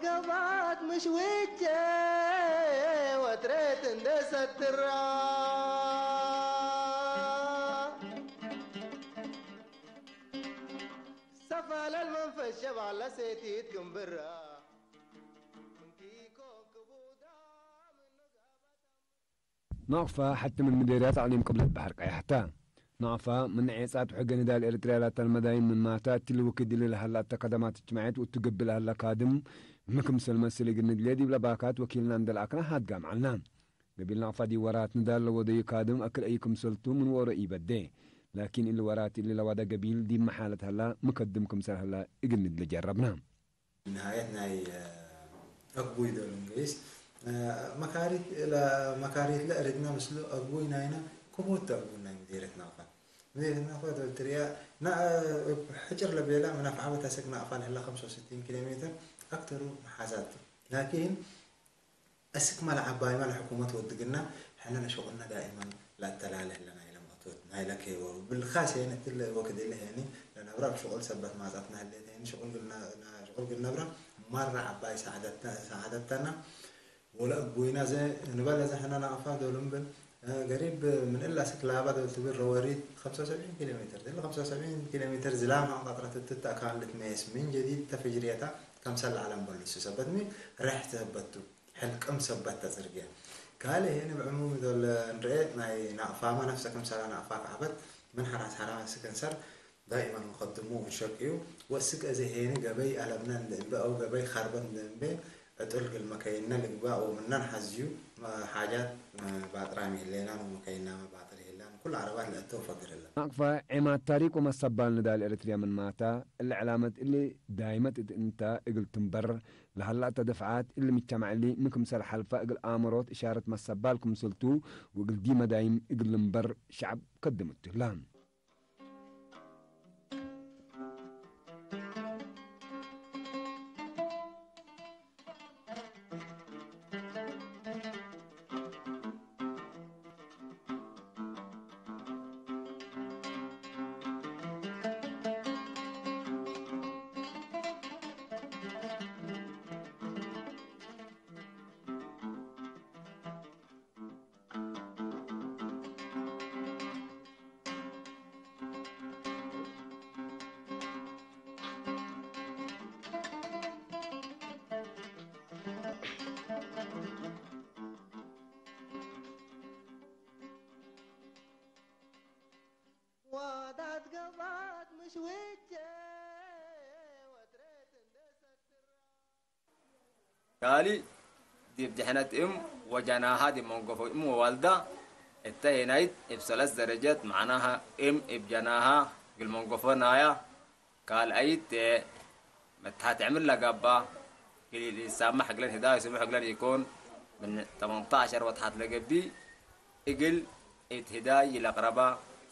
ሰባት ምሽ ውጀ ወትሬት እንደ ሰትራ ሰፋለል መንፈስ ሸባላ ሴቲት ግንብራ ናቕፋ ሓቲ ምን ምዴርያ ጻዕሊም ቅብለት ባሕር ቀያሕታ። ናቕፋ ምን ዔጻት ውሕገ ንዳል ኤርትርያ ላታል መዳይን ምን ማታ እትሊ ውክድ ልልሃላ እተ ከደማት እጅማዒት ውትግብ ልሃላ ካድም ምክምሰል መስል እግል ንድሌ ዲብለ ባካት ወኪልና እንደልኣክና ሃድጋም ዓልና። ገቢል ናቕፋ ዲ ወራት ንዳል ለወደዩ ካድም ኣክል ኣዩ ክምሰልቱ ምን ወሮ ኢበዴ። ላኪን እሊ ወራት እሊ ለዋዳ ገቢል ዲብ መሓለት ሃላ ምከድም ክምሰል ሃላ እግል ንድለ ጀረብና። ንሃየት ናይ ኣግቡይ ደሉን ገይስ መካሪት መካሪት ለእርድና ምስሉ ኣግቡይ ናይና ክቡት ኣግቡን ናይ ምዴረት ናቕፋ ምዴረት ናቕፋ ትሪያ ሕጭር ለቤላ ምናፍ ዓመት ኣሰግ ናቕፋ ለህላ خمسة وستين ኪሎ ሜትር ኣክተሩ መሓዛት ላኪን እስክ ማል ዓባይ ማል ሕኩመት ወድግና ሕነ ለሸቁልና ዳኢማን ላተላለ ህለና ኢለ መክቶት ናይለ ከይወሩ ብልካስ የን እትለ ወክድ እለ ሄኒ ለነብራ ብሽቁል ሰበት ማጻትና ህሌት ሄኒ ሽቁል ግልና ሽቁል ግል ነብራ ማራ ዓባይ ሳዓደትና ሳዓደተና ወለ እቡይና ዘ ንበለ ዘ ሕነ ናቅፋ ዶሉም ብል ገሪብ ምን እላ ስክላባ ዶል ትብል ረወሪት خمسة وسبعين ኪሎ ሜትር ድል خمسة وسبعين ኪሎ ሜትር ዝላም ሀን ቀጥረት ትትኣካን ልትመየስ ምን ጀዲድ ተፍጅርየታ ከምሰል ዓለም በሉ ሰበት ሚ ረሕ ትህበቱ ሕልቅም ሰበት ተጽርግያ። ካልእ ሄኒ ብዕሙም ዶል እንርኤ ናይ ናቕፋማ ነፍሰ ከምሰላ ናቕፋ ከዓበት ምን ሓራስ ሓራስ ክንሰር ዳኢመን ንኸድሙ እንሸቅዩ። ወስቅ እዚ ሄኒ ገበይ ኣለምነ እንድእምበ ኣው ገበይ ኻርበት እንድእምበ ዕጡል ግል መከይነ ልግባእ ወምነን ሓዝዩ ሓጃት ባጥራም የሌናን ወመከይናመ ባጥር የላን ኩሉ ዓረባት ለእተው ፈግር እለን። ናቕፋ ዔማት ታሪክ ወመሰባል ንዳል ኤረትርያ ምን ማታ እለ ዕላመት እሊ ዳይመት እት እንታ እግል ትንበር ለሀላ እተ ደፍዓት እሊ ምጅተማዕ እሊ ምን ክምሰል ሐልፋ እግል አእምሮት እሻረት መሰባል ክምስልቱ ወእግል ዲመ ዳይም እግል ልንበር ሸዕብ ከድም እቱ ህላ። ዋዳት ገባት ምሽ ውጀ ወትሬት እንደ ሰትራ ካሊ ዲብ ድሕነት እም ወጀናሃ ዲብ መንጎፎ እም ወዋልዳ እተ ሄናይት እብ ሰለስ ደረጀት መዕናሃ እም እብ ጀናሃ እግል መንጎፎ ናያ ካልኣይት መትሓት ዕምር ለጋባ እግል ኢሳምሕ እግለን ህዳይ ስሙሕ እግለን ኢኮን ምን ተመንተ ዐሸር ወትሓት ለገብእ እግል እት ህዳይ ለቅረባ።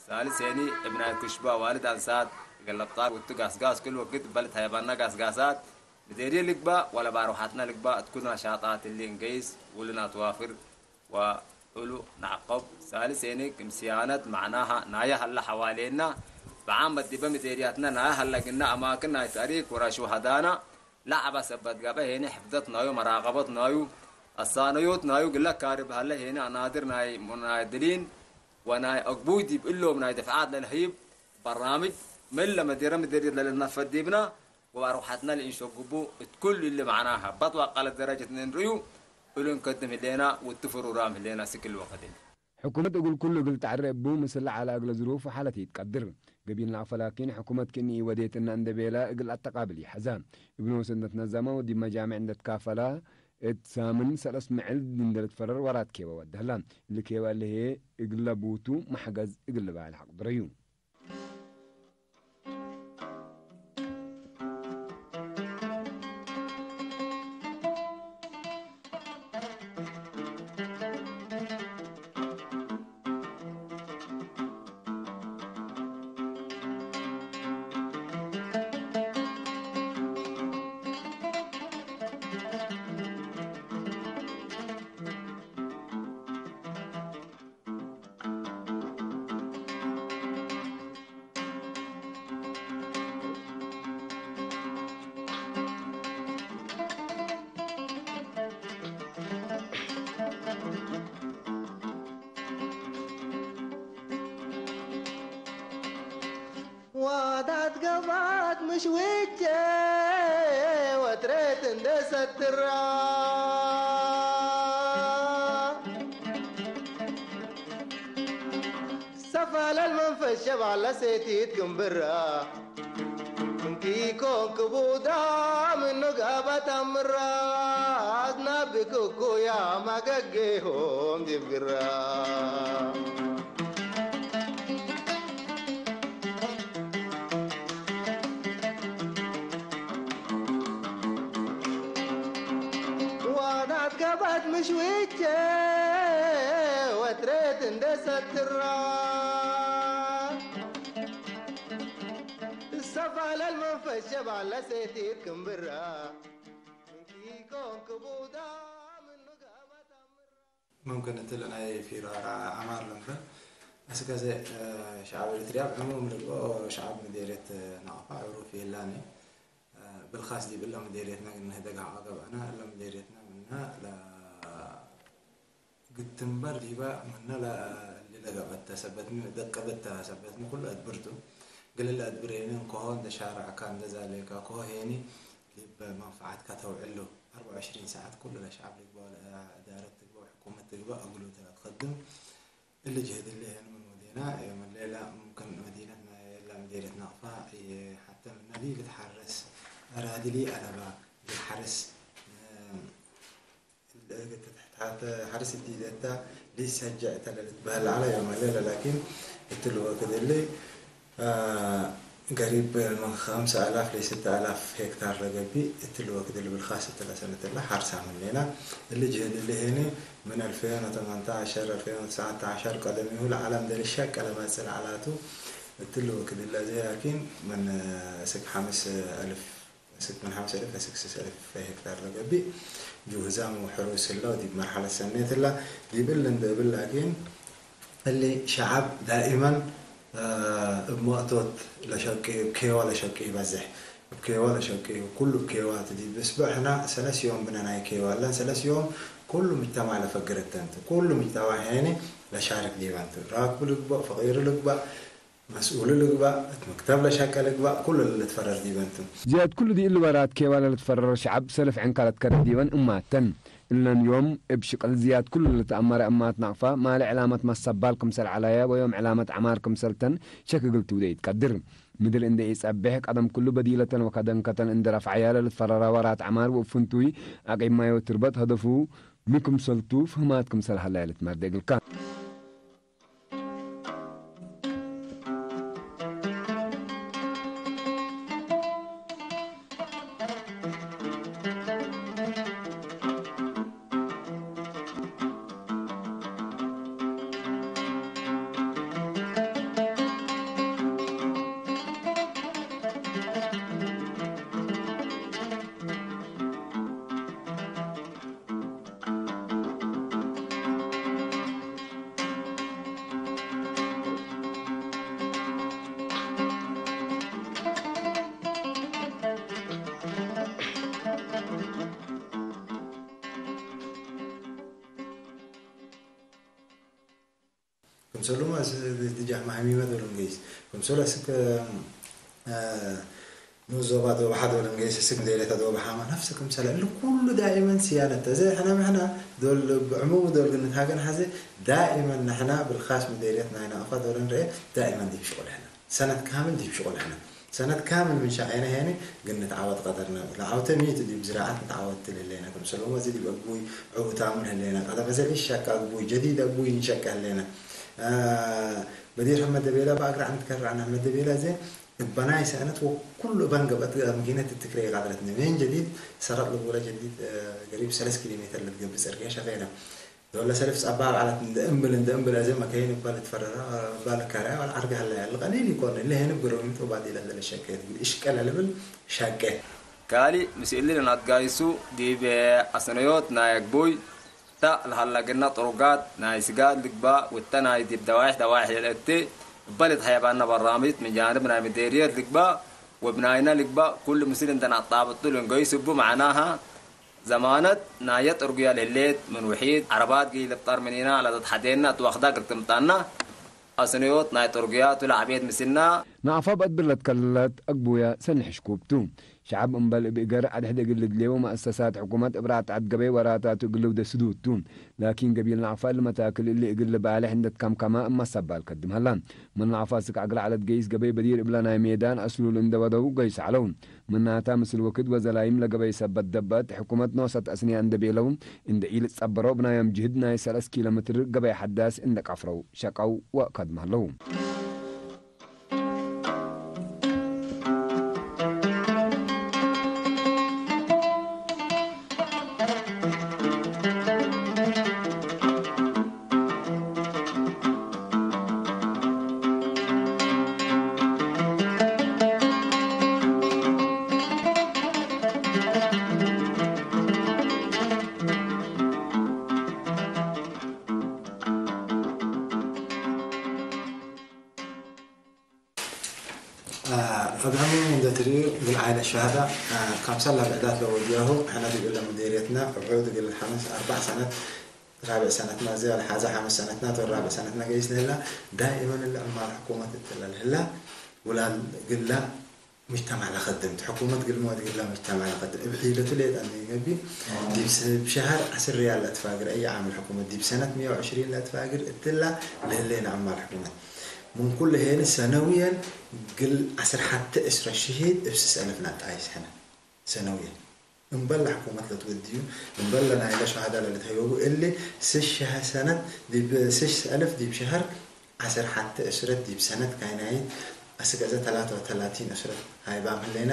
ሳልስ ሄኒ እብ ናይ ኩሽባ ዋልድ አንሳት እግል ለብጣል ውቱ ጋስጋስ ክል ወክድ በልት ሀይባና ጋስጋሳት ምዴርየ ልግባእ ወለባርውሓትና ልግባእ እት ኩሉ ነሻጣት እሊ እንገይስ ውሉ ናትዋፍር ወእሉ ነዕቀብ። ሳልስ ሄኒ ክም ስያነት መዕናሃ ናየ ሀለ ሐዋሌና በዓመት ዲበ ምዴርያትና ናየ ሀለ ግና አማክን ናይ ተእሪክ ወራሹ ሀዳና ለዐበ ሰበት ገብአ ሄኒ ሕፍደት ናዩ መራቀበት ናዩ አሳነዮት ናዩ ግለ ካርብ ሀለ ሄኒ አናድር ናይ ሙናድሊን ወናይ አግቡይ ዲብ እሎም ናይ ድፍዓት ለልሀይብ በርናምጅ ምን ለመዲረ ምድርየት ለልትነፈት ዲብና ወአርወሐትነ ለኢንሸጉቡ እት ኩሉ እሊ መዕናሃ በጥ ወአቀለት ደረጀት እንርእዩ እሉ እንከድም ህሌና ወእቱ ፍሩራም ህሌና ስክል ወቀድም። ሕኩመት እግል ኩሉ እግል ተዐሬ እቡ ምስል ለዐለ እግለ ዝሩፍ ወሓለት ኢትቀድር። ገቢል ናቅፈ ላኪን ሕኩመት ክእኒ ኢወዴት እና እንደ ቤለ እግል አተቃብል ይሐዛ። እብ ንኡስ እንደ ትነዘመ ወዲብ መጃምዕ እንደ ትካፈላ እት ሳምን ሰለስ ምዕል እንደ ልትፈረር ወራት ኬበ ወደህላ። እሊ ኬበ እሊ ህዬ እግለ ቡቱ መሕገዝ እግል ልባል ሐቅ ድረዩ። ኣታት ገባት ምሽ ውጨ ወትሬት እንደ ሰትራ ሰፋለል መንፈስ ሸባለ ሴቲት ክምብራ እንኪ ኮንክ ቡዳ ምኑ ጋባት ኣምራ ኣዝናቢ ክኩያ ማገጌሆም ዲብግራ ዋናት ገባት ምሽ ውጨ ወትሬት እንደ ሰትራ ሰፋለል መንፈስ ሸባለ ሴቲት ክምብራ እንኪ ኮንክ ቡዳ ምኑ ጋባት ኣምራ ممكن تلقى في رارا عمار لمبر. أسكازي شعب إريتريا بعموم لقو شعب مديرية نقفة عروف يلاني. بالخاص دي بالله مديريتنا إن هذا قاعد أنا إلا مديريتنا منا لا قد تنبر ديبا منا لا اللي لقى بتا سبتني دقة بتا سبتني كل أدبرتو. قال اللي أدبريني كهون ده شارع كان ده زاليكا كوهيني لب منفعتك توعلو أربعة وعشرين ساعة كل الشعب لقبا إدارة تقبا وحكومة تقبا أقولو تلا تقدم. اللي جهد اللي هنا من مدينة يوم الليلة ممكن مدينتنا يلا مدينة نقفة، إيه، حتى من نبي بتحرس أرادلي ألبا بتحرس، آم، ال- حتى حرس الديدتا لسه جاء تلالت بهال على يوم الليلة، لكن اتلو وقت اللي آه، قريب من خمسة آلاف لستة آلاف هكتار لقبي اتلو وقت اللي بالخاص اتلا سنة الله حرسة مننا. اللي جهد اللي هنا من ألفين وثمانية عشر، ألفين وتسعة عشر قدم يهول عالم دل الشك على ما يصير علاتو. اتلو وقت اللي زي لكن من، آه، سك حمس ألف سك من خمسة ألف لسك سس ألف هكتار لقبي. جوهزام وحروس الله دي بمرحلة سنة الله دي بل لن دي بل لكن اللي شعب دائمًا، آه، بمؤتوت لشوكي، بكيوة لشوكي بزح. بكيوة لشوكي، وكل بكيوة تدي. بس بقى احنا سلس يوم بدنا ناي كيوة، لأن سلس يوم كل مجتمع لفقر التنت، كل مجتمع هيني لشارك ديوانت. راكب لقبة، فقير لقبة، مسؤول لقبة، مكتب لشاكة لقبة، كل اللي تفرر ديوانتم. زياد كل دي اللي ورات كيوة اللي تفرر شعب سلف عن كالت كرد ديوان أماتن. እለን ዮም እብ ሽቅል ዝያድ ኩሉ ለተአመረ እማት ናቅፋ ማለ ዕላመት መሰባል ክምሰል ዐላያ ወዮም ዕላመት ዐማር ክምሰልተን ሸክ እግል ትውዴ ኢትቀድር። ምድር እንዴ ኢጸቤሕ ቀደም ኩሉ በዲለተን ወከደንከተን እንዴ ረፍዐያ ለልትፈረራ ወራት ዐማር ወእብ ፍንቱይ አቂብ ማይ ወትርበት ሀደፉ ሚ ክምሰልቱ ፍህማት ክምሰል ሀለያ ልትመርዴ እግልካ። ክምሰሉማ ድጃ ማህሚመት ወለንገይስ ክምሰሉ ስክ ንዞባ ዶባሓት ወለንገይስ ስክ ሌለታ ዶባሓማ ነፍስ ክምሰለ እሉ ኩሉ ዳኢመን ስያነተ እዚ ሕና ምሕና ዶል ብዕሙሙ ዶል ግንት ሃገን ሓዘ ዳኢመን ንሕና ብልኻስ ምደርየት ናይ ናቕፋ ዶለን ርኤ ዳኢመን ዲብ ሽቁል ሕና ሰነት ካምል ዲብ ሽቁል ሕና ሰነት ካምል ምን ሻዓይነ ሄኒ ግን ንትዓወት ቀደርና ለዓውተ ሚት ዲብ ዝራዓት ንትዓወት ትልሌና ክምሰሉ እዚ ዲብ ኣግቡይ ዕውታሙን ህሌና ቀደፈሰል ሸካ ኣግቡይ ጀዲድ ኣግቡይ ንሸካ ህሌና በዲር ሕመድ ደቤላ በኣግራዕ ንትከራዕና ሕመድ ደቤላ ዘ እበናይ ሰእነት ወኩሉ እበን ገብአት ምኪነት ትትክሬ ቃድረት ነሜን ጀዲድ ሰረቅ ልቡለ ጀዲድ ገሪብ ሰለስ ኪሎ ሜትር ልትገብእ ጽርግያ ሸፌና ዶለ ሰልፍ ጸባብ ዓለት እንደ እምብል እንደ እምብል አዘ መከይን እባ ልትፈረራ እባ ልካርያ ዋላ ዓርገ ሀለያ ልቀሊል ይኮን ለሄን ብሮሚት ወባዲላ ዘለ ሸቀ እሽቀለ ልብል ሸቀ ካልእ ምስ እሊ ለናትጋይሱ ዲብ ኣሰነዮት ናይ ኣግቡይ እታ ለሃላ ግና ጥሩጋት ናይ ስጋድ ልግባእ ወተ ናይ ዲብ ደዋይሕ ደዋይሕ ለልእቲ እባ ልትሀየባና በራሚት ምን ጃንብ ናይ ምዴርየት ልግባእ ወብናይና ልግባእ ኩሉ ምስል እንተ ናጣብጡ ልንገይሱ እቡ መዕናሃ ዘማነት ናየ ጥርጉያ ለህሌት ምን ውሒድ ዐረባት ገይ ልፍጠር ምኒና ለተትሐዴና እት ወክዳ ግርትምጣና ኣስንዮት ናይ ጥርጉያቱ ላዕቤት ምስልና። ንኣፋ ብኣድብለት ከለት ኣግቡያ ሰንሕ ሽኩብቱ። ሸዓብ እምበል ብእገር ኣድሕድ እግል ልድሌው መእሰሳት ሕኩመት እብራትዓት ገበይ ወራታቱ እግልው ደስዱቱ። ላኪን ገቢል ናዕፋ ልመታክል እሊ እግል ባልሕ እንደት ካምካማ እማሳባል ከድም ሃላ። ምን ናዕፋ ስክ ኣግል ዓለት ገይስ ገበይ በዲር እብለ ናይ ሜዳን ኣስሉል እንደወደው ገይስ ዓለው። ምናታ ምስል ወክድ ወዘላይም ለገበይ ሰበት ደበት ሕኩመት ኖሰት ኣስንያ እንደቤለው እንደ ኢልጸበሮ ብናዮም ጅህድ ናይ ሰለስ ኪሎ ሜትር ገበይ ሓዳስ እንደቃፍረው ሸቀው ወከድም ሃለው። ኣብ ዕሙም እንደ ትርእዩ ግን ዓይነ ሸሃዳ ካብ ሳላ ብዕዳት ለወዲያሁ ሕና ትግለ ሙዴርየትና ኣብ ሕዱ ትግለ ሓምስ ኣርባዕ ሰነት ራብዕ ሰነትና እዚ ሓዛ ሓምስ ሰነትና ቶ ራብዕ ሰነትና ገይስ ንህላ ዳይመን እለ ዕማር ሕኩመት እትለል ህላ ውላል ግላ مجتمع لخدمت حكومة قل مواد قل مجتمع لخدمت بحيلة ليت أني نبي ديب س- بشهر عشر ريال لأتفاقر أي عامل حكومة ديب سنة مية وعشرين لأتفاقر اتلا لهلين عمال حكومة من كل هين سنويا قل عشر حتى عشرة شهيد ابسس ألف نات آيس حنا سنويا نبلع حكومة لتوديو نبلع نايلة شهادة للتهيوبو اللي سش سنة ديب سش ألف ديب شهر ዓሰርተ ሓሙሽተ ዕስረት ዲብ ሰነት ካይናይት ኣስገዘ ተላተ ወተላቲን ዕስረት ሃይባም ህሌና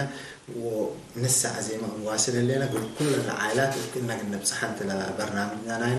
ንሳ ኣዜማ እንዋስል ህሌና ግን ኩለን ዓይላት እክልና ግን ነብጽሓን ትለ በርናምጅና ናይ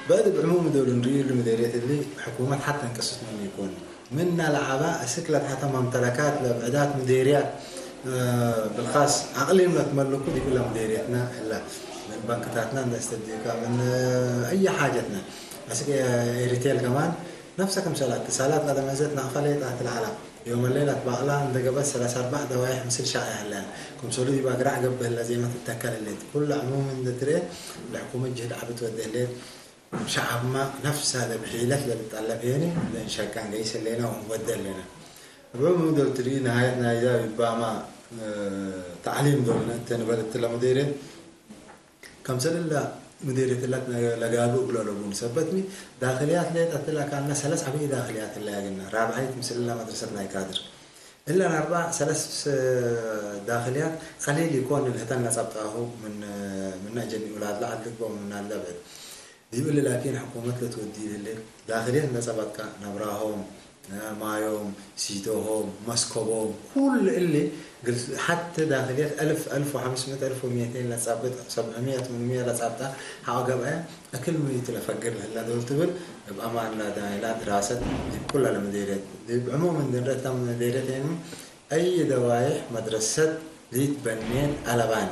بعد بعموم دول نريد المديرية اللي حكومة حتى انقصت من يكون من العباء سكلت حتى ممتلكات لبعدات مديريات بالخاص أقليم لا تملكوا دي كلها مديريتنا إلا من بنكتاتنا نستديكا من أي حاجتنا أسك ريتيل كمان نفسك مسالات سالات لا تمزت نافليت أهت العالم يوم الليلة بقلا عند قبل ثلاث أربع دوايح مثل شاي هلا كم سولي بقرع قبل لازم تتكل الليل كل عموم عند تري الحكومة جهد عبت ود الليل شعب ما نفسها لبحيلة للطلب يعني لأن شكان قيس الليلة ونود الليلة بعموم دول تري نهاية نهاية بباما تعليم دول تنبل التلا مديرة كم سنة لا مديرية لا لقابو بلا لبون سبتني داخليات ليت أتلا كان سلس عبي داخليات لا يقلنا رابعية مثل لا مدرسة لا يكادر إلا أربع سلس داخليات قليل يكون الهتن نصبت أهو من من جني أولاد لا عدلك بو من اللبعد يقول لي لكن حكومة لا تودي لي داخليات نصبت نبراهم ማዮም፣ ሲቶሆም፣ መስኮቦም ኩሉ እሊ ግልጽ ሓቲ ዳኽልየት ألف، ألف وخمسمية، ألف وميتين ለጻብጥ፣ سبعمية، ثمانمية ለጻብጣ ሓዋ ገብኣያ እክል ምይቱ ለፈግር ለህላ ዶል ትብል እብ ኣማን ላዳይላ ድራሰት ዲብ ኩላ ለመዴርየት ዲብ ዕሙም እንድንረታ መዴርየት የኑ أي ደዋይሕ መድረሰት ሊትበኔት ኣለባን።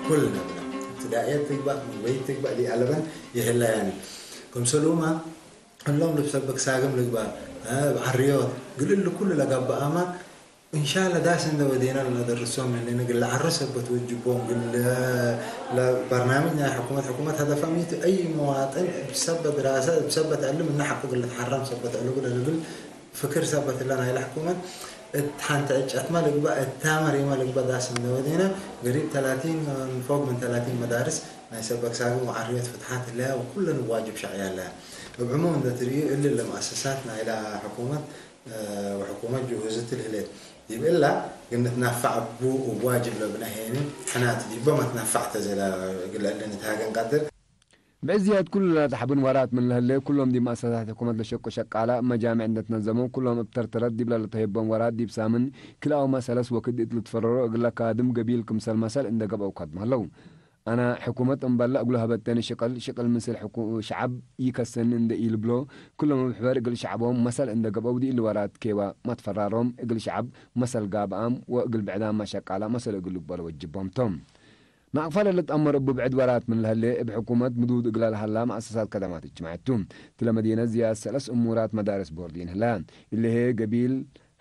ኩልና ብላ ትዳእየት ትግባእ ምግበይት ትግባእ ሊኣለበን የህላያን ከምሰሉማ እሎም ልብሰ በክሳግም ልግባር ብዓርዮት ግልል ኩሉ ለጋባኣማ إن شاء الله ዳስ እንደ ወዴና ለነደርሶም እኔ ንግል ለዓርሰበት ወጅቦም ግል ለበርናምጅ ናይ ሕኩመት ሕኩመት ሀደፋ ሚት أي مواطن ብሰበት ድራሰ ብሰበት ዕልም እና ሐቁ ግል ተሐራም ሰበት ዕሉ ግለ ልብል ፍክር ሰበት እለ ናይለ ሕኩመት እት ሐንቲ ዕጨትማ ልግባእ እታ መሪማ ልግባእ ዳስ እንደ ወዴና ገሪብ ثلاثين فوق من ثلاثين መዳርስ ናይ ሰበክ ሳግም ወዓርዮት ፍትሓት እለ ወኩለን ዋጅብ ሸዕያ እለ እብ ዕሙም እንደ ትርእዩ እሊ ለመአሰሳት ናይላ ሕኩመት ወሕኩመት ጅሁዝት ልህሌት ዲብ እላ ግንትናፋዕ እቡ እብ ዋጅብ ለብነ ሄኒ ሕናት ዲቦ መትናፋዕ ተዘለ እግል እሊ ንትሃገን ቀድር። ብዕዝያት ኩሉ ላተሓብን ወራት ምን ለህሌ ኩሎም ዲብ መእሰሳት ሕኩመት ለሸቁ ሸቃላ እብ መጃምዕ እንደ ትነዘመው ኩሎም እብ ተርተረት ዲብ ለልተሄቦም ወራት ዲብ ሳምን ክልኣውማ ሰለስ ወክድ እት ልትፈረሮ እግል ለካድም ገቢል ክምሰል መሰል እንደ ገብአው ካድም ሀለው። ኣነ ሕኩመት እምበል እግሉ ሀበተኒ ሽቅል፣ ሽቅል ምስል ሕኩ-፣ ሸዐብ ይከሰኒ እንደ ኢልብሎ፣ ክሎም እብ ሕበር እግል ሸዐቦም መሰል እንደ ገብአው ዲእሊ ወራት ኬዋ መትፈራሮም እግል ሸዐብ መሰል ጋብኣም ወእግል ብዕዳም መሸቃላ መሰል እግል ልግበሎ ወጅቦም ቶም። ናቅፋ ለልትአመር እቡ ብዕድ ወራት ምን ለህሌ እብ ሕኩመት ምዱድ እግላ ለሀላ መአሰሳት ከደማት እጅትማዕየት ቱ። ትለ መዲነት ዝያድ ሰለስ እሙራት መዳርስ ቦርዲን ህላ። እሊ ህዬ ገቢል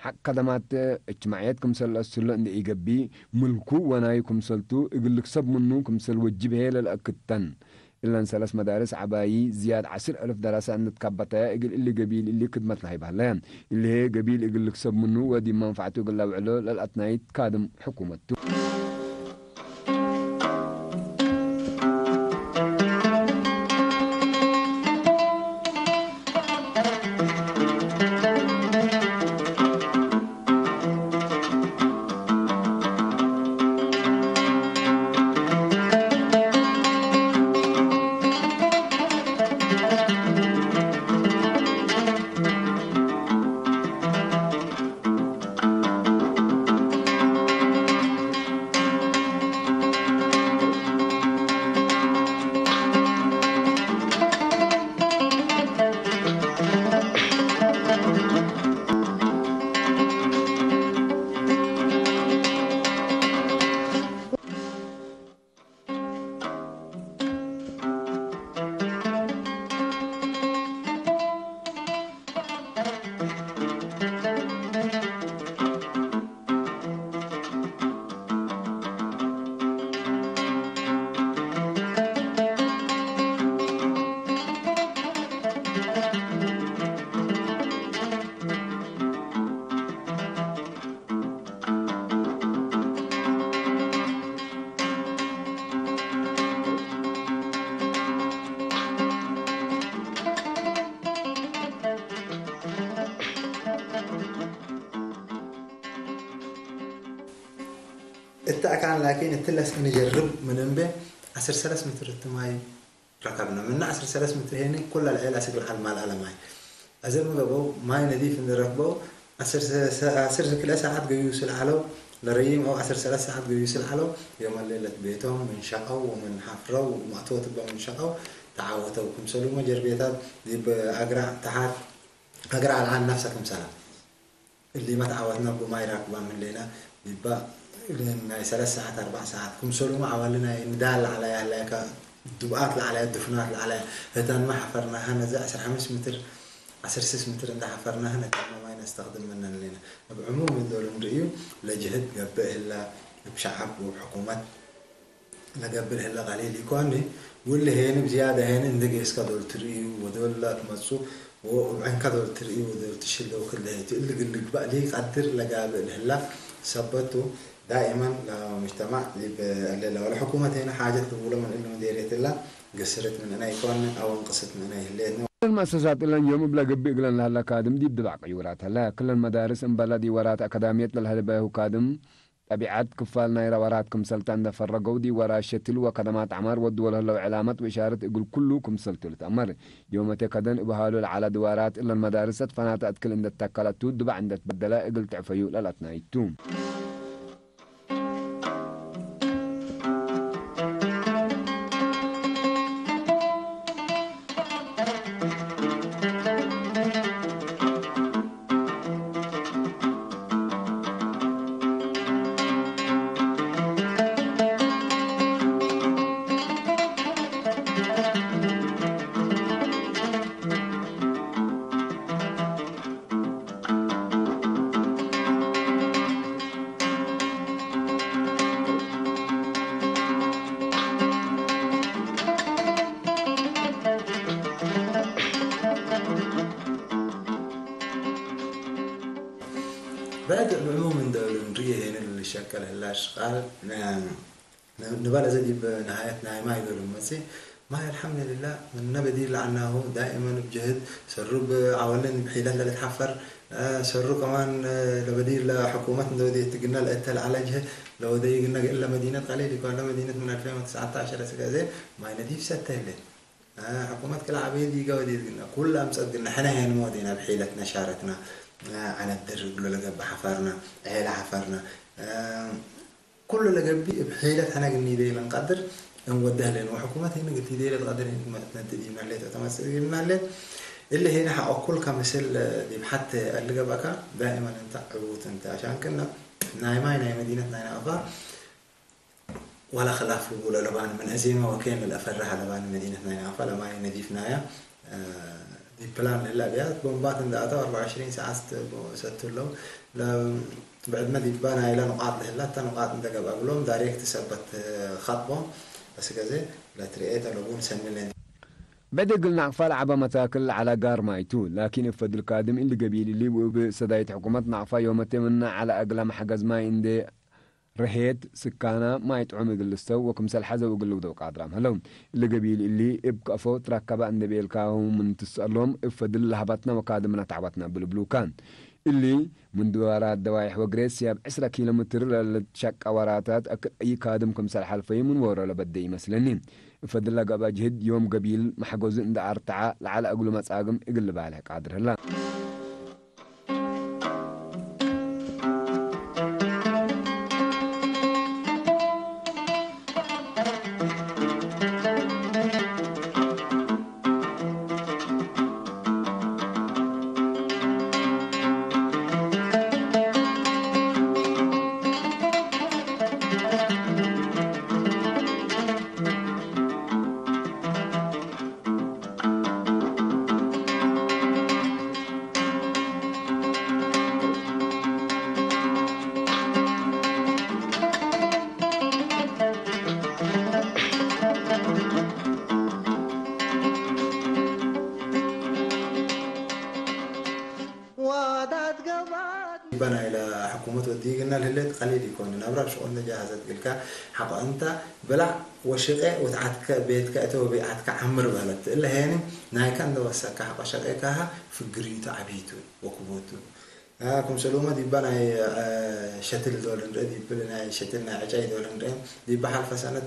ሐቅ ከደማት እጅትማዕየት ክምሰል ለአስሎ እንደ ኢገብእ፣ ምልኩ ወናዩ ክምሰልቱ፣ እግል ልክሰብ ምኑ ክምሰል ወጅብ ህዬ ለልአክድ ተን። እለን ሰለስ መዳርስ ዐባዪ ዝያድ ዐስር አልፍ ደራሰ እንድትካበተየ፣ እግል እሊ ገቢል እሊ ክድመት ለሀይብ ሀለ። እሊ ህዬ ገቢል እግል ልክሰብ ምኑ ወዲብ መንፈዕቱ እግል ለአውዕሎ ለልአትናይት ካድም ሕኩመት ቱ። እተ አካን ላኪን እትለስ እንጀርብ ምን እንቤ ዐስር ሰለስ ምትር እት ማይ ረከብነ። ምነ ዐስር ሰለስ ምትር ሄኒ ኩለ ለዔል አስግ ለዐል ማልአ ለማይ። አዜ ሚ ገብአው ማይ ነዲፍ እንዴ ረክበው ዐስር ሰ-፣ ዐስር ክልኤ ሰዓት ገዩስ ለዐለው ለረይም አው ዐስር ሰለስ ሰዓት ገዩስ ለዐለው ዮም ሌለት ቤቶም ምን ሸቀው ወምን ሐፍረው ወመእትወት እበ ምን ሸቀው ተዓወተው። ክምሰሉመ ጀርቤታት ዲብ አግራዕ ተሓት አግራዕ ለዐል ነፍሰ ክምሰላ። እሊመ ተዓወትና እቡ ማይ ራክባም ህሌና ዲባ ናይ ሰለስ ሰዓት አርባዕ ሰዓት ክምሰሉመ ዐዋሊ ናይ ንዳል ለዐለያ ህለያከ ዱብኣት ለዐለያ ድፍናት ለዐለያ ህተንመ ሐፈርናሀ ነዚ ዐስራ ሐምስ ምትር ዐስር ስስ ምትር እንደ ሐፈርናሀ ነተንመ ማይ ነስተክድም ምነን ህሌና። እብ ዕሙም እዶል እንርእዩ ለጅህድ ገብእ ህላ እብ ሸዐብ ወእብ ሕኩመት ለገብእ ለህለ ቀሊል ኢኮኒ። ውል ሄኒ ብዝያደ ሄኒ እንዴ ጌስከ ዶል ትርእዩ ወዶል ለአትመጹ ወእብ ዕንከ ዶል ትርእዩ ወዶል ትሽለው ክለ ሄቲ እሊ ግል ልግባእ ሊቀድር ለጋብእ ለህላ ሰበቱ ዳኢመን ለሙጅተማዕ ዲብ እለ ለወለ ሕኩመት ሄነ ሓጀት ልብሎ ምን እሊ መዴርየት እላ ገስርት ምን እነ ኢኮኒ አው እንቅስት ምን እነ ይህሌትኒ። እለን መእሰሳት እለን ዮም እብ ለገብእ እግለን ለህለ ካድም ዲብ ድባዕ ቅዩራት ህለ። ክለን መዳርስ እምበለ ዲወራት አካዳምየት ለልሀልበሁ ካድም ጠቢዐት ክፋል ናይ ወራት ክምሰልታ እንደ ፈረገው ዲብ ወራት ሸትል ወከደማት ዐማር ወድወ ለህለው ዕላመት ወእሻረት እግል ኩሉ ክምሰልቱ ልትአመር። ዮመቴ ከደን እብ ሀሉ ለዐለ ድዋራት እለን መዳርሰት ፈናተ እትክል እንደ ተከለቱ ድባዕ እንደ ትበደለ እግል ትዕፈዩ ለለትናይቱ። بعد العموم እንደሉ ንርኢ ሄንን ልሸቀል ህላሽ ቃል ንባለ ዘዲብ ንሃየት ናይ ማይ ዶሉ መጽ ማይ الحمد لله من نبدي لعناه دائما بجهد سرب عولن بحيلة لا تحفر سرو كمان لبدي لحكومة ندودي تقلنا لأتى العلاج لو دي قلنا إلا مدينة قليل يكون لا مدينة من ألفين وتسعتاشر سكازي ما نضيف ستة اللي حكومة كل عبيد يقعد يقلنا كل أمس قلنا حنا هي المودينا بحيلتنا شارتنا عن الدر يقولوا لقب حفرنا عيلة حفرنا ኩሉ ለገብእ ብሒለት ሕነ ግን ይደይለ ንቀድር እንወደህለን ወሕኩመት ህን ግት ይደይለ ትቀድር ነትዲናሌት ተመጽናሌት እለ ሄነ ሓቆ ኩልካ ምስል ዲብ ሓተ ኣልገባካ ዳይመን እንተ ዕዉት እንተ ኣሻንክና ናይ ማይ ናይ መዲነት ናይ ናፋ ዋላ ክላፍ ልቡለ ለባን ምን ዕዜማ ወኬን ለፈረሃ ለባን መዲነት ናይ ናፋ ለማይ ነዲፍናያ ዲፕላን ለላ ቢያት ቦምባት እንደ ኣተው أربعة وعشرين ساعة ሰቱ ለው ብዕድመ ዲባና ኢላ ንቃጥ ለህላ እታ ንቃጥ እንደ ገብኣ ብሎም ዳይሬክት ሰበት ኻጥቦም በስ ገዜ ለትርኤ ተለቡን ሰሚለን ብዕድ እግል ናቕፋ ለዓባ መታክል ለዓላ ጋር ማይቱ ላኪን እፈድል ካድም እሊ ገቢል እሊ ውእብ ሰዳይት ሕኩመት ናቕፋ ዮመቴ ምና ዓላ እግላ መሓገዝ ማይ እንደ ርሄት፣ ስካና፣ ማይ ጥዑም እግል ልስተው ወክምሰል ሐዘው እግል ልውደው ቃድራም ሀለው። እሊ ገቢል እሊ እብ ከእፎ ትራከባ እንደ ቤልካሁ ምን ትስአሎም እብ ፈድል ለሀባትና ወካድምና ተዕባትና እብል እብሉካ። እሊ ምን ድዋራት ደዋይሕ ወግሬስ ያብ ዕስራ ኪሎ ሜትር ለልትሸቃ ወራታት አክል አይ ካድም ክምሰል ሐልፈዩ ምን ወሮ ለበደ ይመስለኒ። እብ ፈድል ለገብአ ጅህድ ዮም ገቢል መሕጎዙ እንደ አርትዓ ለዐለ እግሉ መጻግም እግል ልባልሕ ቃድር ህላ። ባና ኢላ ሕኩመት ወዲግና ልህለት ቀሊል ይኮን ናብራ ብሽቆል ነጃ ሀዘት ግልካ ሓቆ እንታ ብላዕ ወሽቀ ወትዓትከ ቤትከ እተ ወቢዓትከ ዓምር በለት እለ ሄኒ ናይካ እንደ ወሰካ ሓቆ ሸቀካሃ ፍግሪቱ ዓቢቱ ወክቦቱ ክምሰሉመ ዲባ ናይ ሸትል ዶል ንርኢ ዲብል ናይ ሸትል ናይ ዕጫይ ዶል ንርኢ ዲባ ሓልፈ ሰነት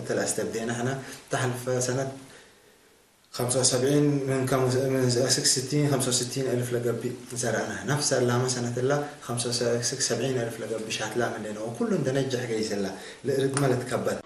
ተላስተብዴና ሕና ተሓልፈ ሰነት خمسة وسبعين من كم من ستين خمسة وستين ألف لقبي زرعنا نفس اللامة سنة الله خمسة وسبعين ألف لقبي شات لا من لنا وكل ده نجح قيس الله لإرد ما لتكبت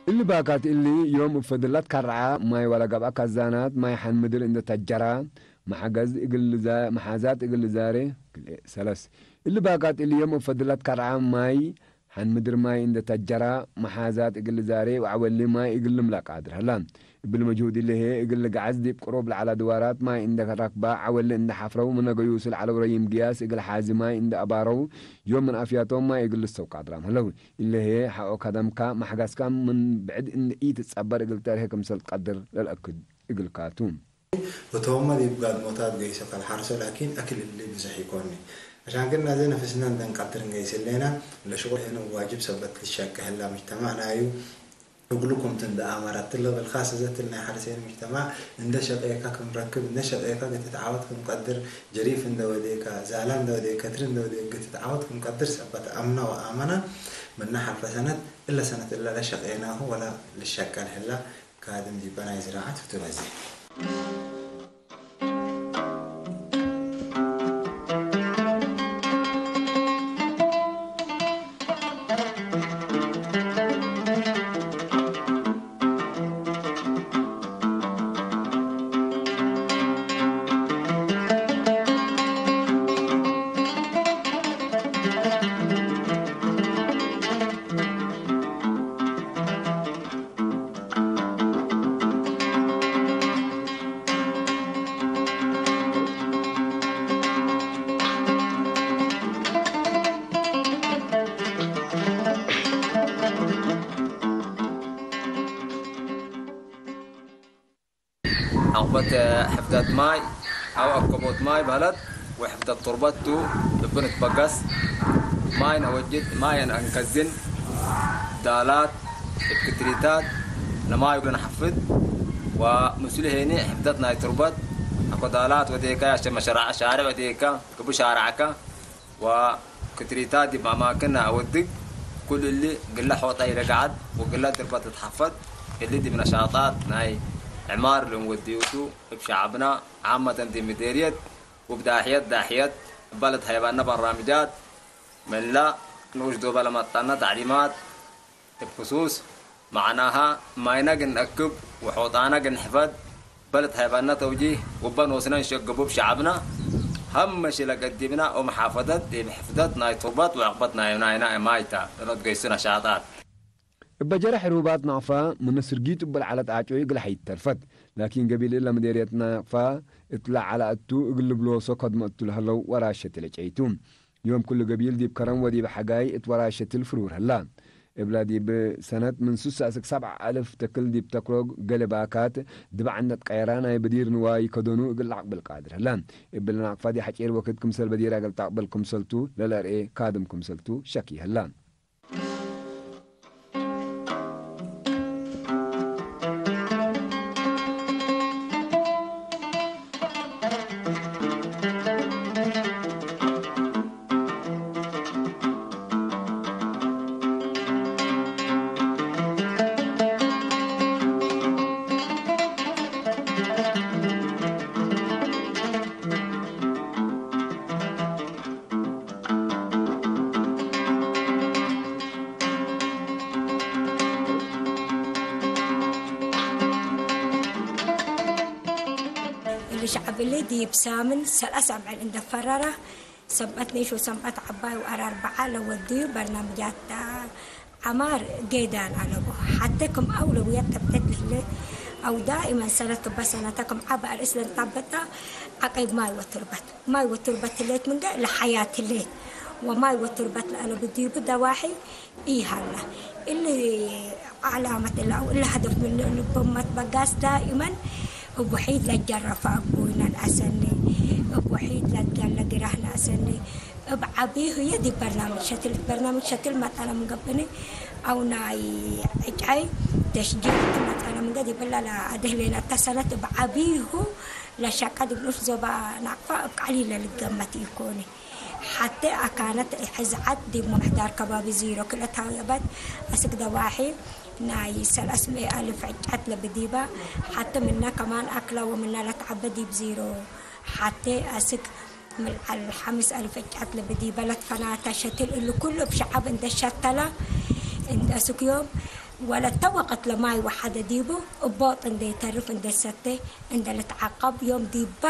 እሊ ባካት እሊ ዮም እብ ፈድላት ካርዓ ማይ ዋላ ገብኣ ካዛናት ማይ ሓን ምድር እንደ ተጀራ መሓገዝ እግል ልዛ- መሓዛት እግል ልዛሬ ክልኤ ሰለስ እሊ ባካት እሊ ዮም እብ ፈድላት ካርዓ ማይ ሓን ምድር ማይ እንደ ተጀራ መሓዛት እግል ልዛሬ ወዓወሊ ማይ እግል ልምላቅ ኣድር ሀላ እብል መጅሁድ እሊ ሄ እግል ልገዓዝ ዲብ ቅሩብ ለዓላ ድዋራት ማይ እንደ ረክባ ዓወሊ እንደ ሓፍረው ምነገዩስ ለዓለው ረይም ግያስ እግል ሓዚ ማይ እንደ ኣባረው ዮም ምን ኣፍያቶም ማይ እግል ልሰው ቃድራም ሀለው። ኢለሄ ሓቆ ካደምካ ማሕጋስካ ምን ብዕድ እንደ ኢትጸበር እግል ተርሄ ክምሰል ትቀድር ለልአክድ እግልካ ቱ። ወተወመ ዲብ ጋድሞታት ገይሰ ከልሓርሶ ላኪን አክል እሊ ብዙሕ ይኮኒ። አሻን ግን ናዘ ነፍስና እንደንቀድር እንገይስ እሌና ለሽቁል ሄነ ዋጅብ ሰበት ልሸቀ ህላ ሙጅተማዕ ናዩ እግሉ ኩምት እንደ አመረት ለበልካ ሰዘትል ናይ ሓርሴን ሙጅተማዕ እንደ ሸቀየካ ክምረክብ እንደ ሸቀየካ ገትትዓወት ክምቀድር ጀሪፍ እንደ ወዴካ ዛላ እንደ ወዴ ከትሪ እንደ ወዴ ገትትዓወት ክምቀድር ሰበት አምና ወአመና ምና ሓልፈ ሰነት እለ ሰነት እለ ለሸቀየናሁ ወላ ልሸቀል ህላ ካድም ዲበ ናይ ዝራዓት ፍቱነ ዜ። ዐቕበት ሕፍደት ማይ፣ ኣብ ኣከቦት ማይ ባለት ወሕፍደት ቱርበቱ እብን ትበገስ ማይ ነወጅድ ማይ ኣንከዝን ዳላት እብ ክትሪታት ነማይ ብን ሓፍድ ወምስሉ ሄኒ ሕፍደት ናይ ቱርበት ኣኮ ዳላት ወዴካ ያሸ መሸራዕ ሻርዕ ወዴካ ክቡ ሻርዓካ ወክትሪታት ዲብ ኣማክን ኣወድግ ኩሉ እሊ ግለ ሖጣ ይረግዓት ወግለ ድርበት ትሓፈት እሊ ዲብ ነሻጣት ናይ ዕማር ልንወድዩቱ እብ ሸዓብና ዓመተን ዲብ ምዴርየት ወብዳሕየት ዳሕየት እባ ለትሀይባነ በራምጃት መላ ንኡሽ ዶበ ለመጣነ ታዕሊማት እብ ክሱስ መዕናሃ ማይነ ግንአክብ ወሖጣነ ግንሕፈድ በልትሀይባነ ተውጂህ ወበ ኖስነ እንሸግቡ እብ ሸዓብና ሀመ ሽለ ገዲብና ኦምሓፈደት ዲብ ሕፍደት ናይ ቱርበት ወዕቅበት ናይ ናይና ማይታ ለነትገይሱ ነሻጣት። እበ ጀረሕ ሩባት ናቕፋ ምነ ስርጊት እበ ለዓለት ዓጮ እግል ሐይት ተርፈት። ላኪን ገቢል እለ ምዴርየት ናቕፋ እት ለዓለ እቱ እግል ልብሎሶ ከድመ እቱ ለሀለው ወራሸት ለጨይቱ። ዮም ኩሉ ገቢል ዲብ ከረም ወዲብ ሐጋይ እት ወራሸት ልፍሩር ህላ። እብላ ዲብ ሰነት ምን ሱሳ እስክ ሰብዓ አልፍ ተክል ዲብ ተክሎ ገለ ባካት ድባዕ እንደት ቀየራ ናይ በዲር ንዋይ ከደኑ እግል ለአቅብል ቃድር ህላ። እብል ናቅፋ ዲ ሐጪር ወክድ ክምሰል በዲር አገል ተቅብል ክምሰልቱ ለለርኤ ካድም ክምሰልቱ ሸኪ ህላ። እሊ ሸዕብ እሊ ዲብ ሳምን ሰላሳ አምዕል እንደ ፈረራ ሰምዐት ኔሽ ወሰምዐት ዐባይ ወአራርበዓ ለወድዩ በርናምጃት ዐማር ጌዳን አለቦ። ሐቴ ክም አውለውየት ጠብጠት ልህለ አው ዳኢመን ሰነት ክበ ሰነተ ክም ዐበ አርእስ ለንታበጣ ዐቀይብ ማይ ወትርበት። ማይ ወትርበት ህሌት ምንገ ለሐያት ህሌት። ወማይ ወትርበት ለአለቡ ዲቡ ደዋሒ ኢሀላ። እሊ ዐላመት እለ አው እሊ ሀደፍ ምን ልቦም መትበጋስ ዳኢመን እብ ውሒድ ለጀረፈ አግቡይ ነንአሰኒ፣ እብ ውሒድ ለትገለ ግራህ ነአሰኒ፣ እብ ዐቢ ህዬ ዲብ በርናምጅ ሸትል፣ በርናምጅ ሸትል መጠነ ምገብኒ፣ አው ናይ ዕጫይ ተሽጂር መጠነ ምገ ዲብላ ለአደህሌነ እተ ሰነት እብ ዐቢሁ ለሸቀ ዲብ ንኡሽ ዞባ ናቅፋ እብ ቀሊል ለልገመት ኢኮኒ። ሐቴ አካነት ሕዝዓት ዲብ ምምሕዳር ከባቢ ዚሮ ክለ ታውየበት አስክ ደዋሒ ናይ ሰለስ ምእ አልፍ ዕጫት ለብዲባ ሐቴ ምነ ከማን አክላ ወምነ ለትዐበ ዲብ ዚሮ ሐቴ አስክ ምልዓል ሐምስ አልፍ ዕጫት ለብዲባ ለትፈናተ ሸትል እሉ ኩሉ እብ ሸዐብ እንደ ሸተላ እንደ አስክ ዮም ወለተ ወቅት ለማይ ወሐደ ዲቡ እቦጥ እንደ ይተርፍ እንደ ሰቴ እንደ ልትዓቀብ ዮም ዲበ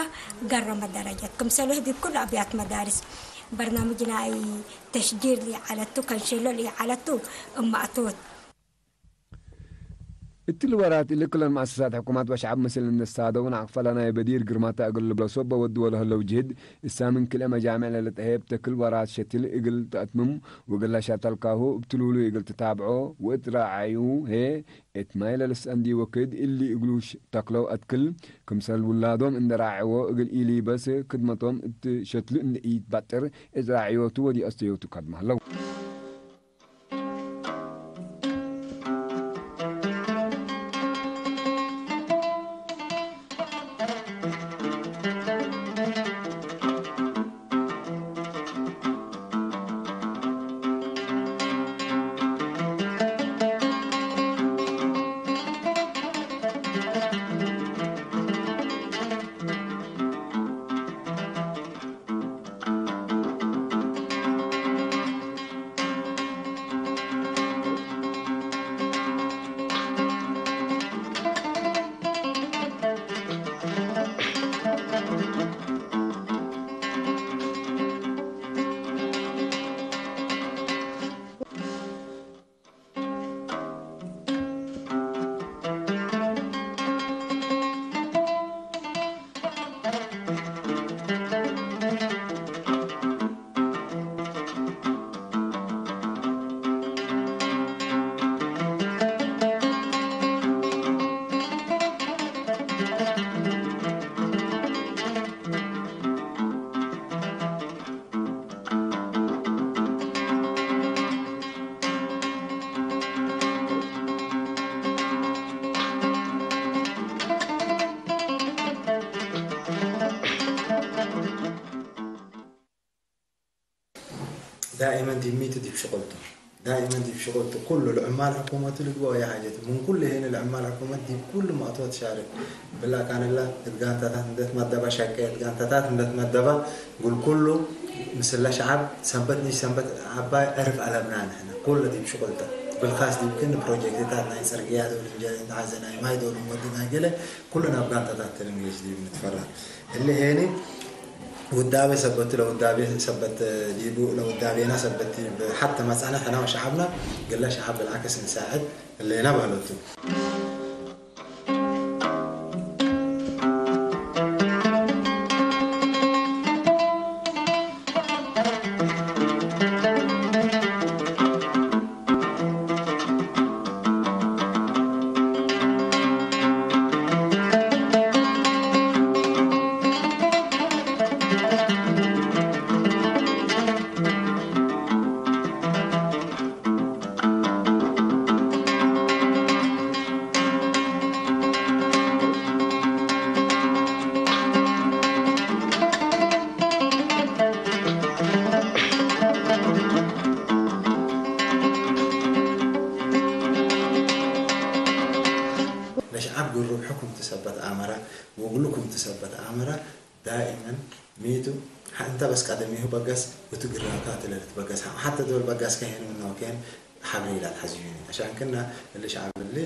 ገረመ ደረጀት ክምሰልህ ዲብ ኩሉ አብያት መዳርስ በርናምጅ ናይ ተሽጂር ሊዓለቱ ከንሸሎ ሊዓለቱ እማእቶት። እትሊ ወራት እሊ ክለን መአሰሳት ሕኩማት ወሸዓብ ምስል እንሳደው ናቅፈላ ናይ በዲር ግርማታ እግል ልብለሶ በወድዎ ለህለው ጅህድ እሳምን ክልኤ መጃምዕ ለልጠሄብ ተክል ወራት ሸትል እግል ተአትምም ወእግል ለሻተልካሁ እብ ትሉሉ እግል ትታብዖ ወእት ራዓዩ ሄ እት ማይ ለልሰአንዲ ወክድ እሊ እግሉ ተክለው አትክል ክምሰል ውላዶም እንደ ራዕዎ እግል ኢሊ በስ ክድመቶም እት ሸትሉ እንደ ኢትባጥር እት ራዕዮቱ ወዲ አስተዮቱ ከድመ ህለው። ዳኢመን ዲብ ሚቱ ዲብ ሽቁልቱ። ዳኢመን ዲብ ሽቁልቱ ኩሉ ልዕማል ሕኩመቱ ልግበኦ የሓጀት። ምን ኩሉ ሄነ ልዕማል ሕኩመት ዲብ ኩሉ መእትወት ሻርክ። ብላ ካንላ እት ጋንታታት እንደት መደባ ሸቀ፣ እት ጋንታታት እንደት መደባ ጉል ኩሉ ምስለ ሸዓብ ሰንበት ንሽ ሰንበት ዓባይ ዕርፍ ኣለብና ንሕና። ኩሉ ዲብ ሽቁልታ። ብልኻስ ዲብ ክን ፕሮጀክትታት ናይ ጽርግያ ዶል እንጀ፣ እንተሓዘ ናይ ማይ ዶል ወዲ ናይ ገለ ኩሉ ናብ ጋንታታት ትልንጌሽ ዲብ ንትፈራ። እሊ ሄኒ ውዳቤ ሰበት ለውዳቤ ሰበት ዲቡ ለውዳቤና ሰበት ዲብ ሓተ መጻና ሕና ወሸዓብና ግለ ሸዓብ ብልዓክስ ንሳዕድ እሌና ማለቱ። ለሽዓብ ግሩብ ሕኩም ትሰበት ኣመራ ወግልኩም ትሰበት ኣመራ ዳኢመን ሚቱ ሓ-፣ እንተ በስ ቀደሚሁ በገስ እቱ ግራካ ትለልት በገስ ሓ-፣ ሓተ ዶል በገስ ከሄን ምኖ ከሄን ሓብሪ ኢላ ተሓዚዩኒ። ኣሻንክና እሊ ሸዓብ እሊ